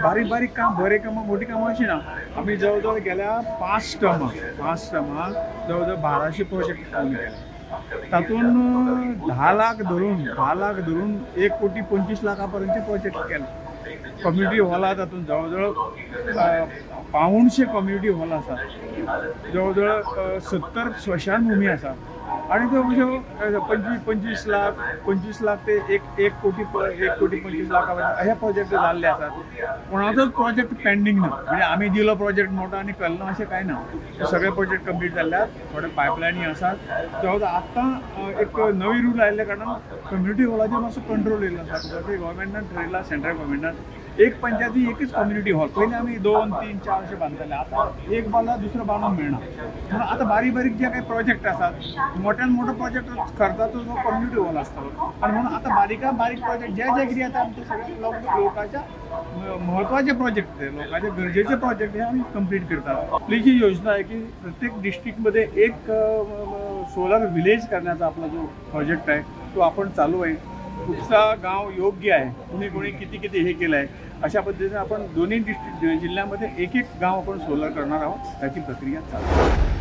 बारीक बारीक काम बरें कामां मोटी कामां अशीं ना. आमी जवळ जवळ गेल्या 5 टर्मां जवळ जवळ 1200 प्रोजेक्ट आमी केले. तातूंत 10 लाख धरून 10 लाख धरून 1 कोटी 25 लाखा पर्यंतचे प्रोजेक्ट केले. कम्युनिटी हॉल तातूंत जवळ जवळ 175 कम्युनिटी हॉल आसा, जवळ जवळ 70 स्मशानभूमी आसा आनी त्यो अश्यो 25 लाख 25 लाख ते 1 कोटी 1 कोटी 25 लाखा पर्यंत अशे प्रोजेक्ट जाल्ले आसात. कोणाचोच प्रोजेक्ट पेंडींग ना, म्हणजे आमी दिलो प्रोजेक्ट मोठो आनी केलो ना अशें कांय ना. सगळे प्रोजेक्ट कंप्लीट जाल्ले आसात, थोडे पायपलायनी आसात. जवळ आतां एक नवी रूल आयिल्ल्या कारणान कम्युनिटी हॉलाचेर मातसो कंट्रोल येयल्लो आसा. गव्हर्मेंटान ठरयलां, सेंट्रल गव्हर्मेंटान एक पंचायती एकच कम्युनिटी हॉल. पयलीं आमी 2, 3, 4 अशें बांदताले, आतां एक बांदला दुसरो बांदूंक मेळना. म्हणून आतां बारीक बारीक जे काही प्रोजेक्ट आसात, मोठ्यान मोठो प्रोजेक्ट खर्चाचो जो कम्युनिटी हॉल आसतलो आनी म्हणून आतां बारीकान बारीक प्रोजेक्ट जे जे कितें आतां आमचे सगळे लोकांच्या म्हत्वाचे प्रोजेक्ट, ते लोकांचे गरजेचे प्रोजेक्ट हे आमी कंप्लीट करतात. आपली जी योजना आहे की प्रत्येक डिस्ट्रिक्टमध्ये एक सोलर विलेज करण्याचा आपला जो प्रोजेक्ट आहे तो आपण चालू आहे. कुठचा गाव योग्य आहे, कुणी कोणी किती किती हे केलं आहे, अशा पद्धतीने आपण दोन्ही डिस्ट्रिक्ट जिल्ह्यामध्ये एक एक गाव आपण सोलर करणार आहोत. त्याची प्रक्रिया चालू आहे.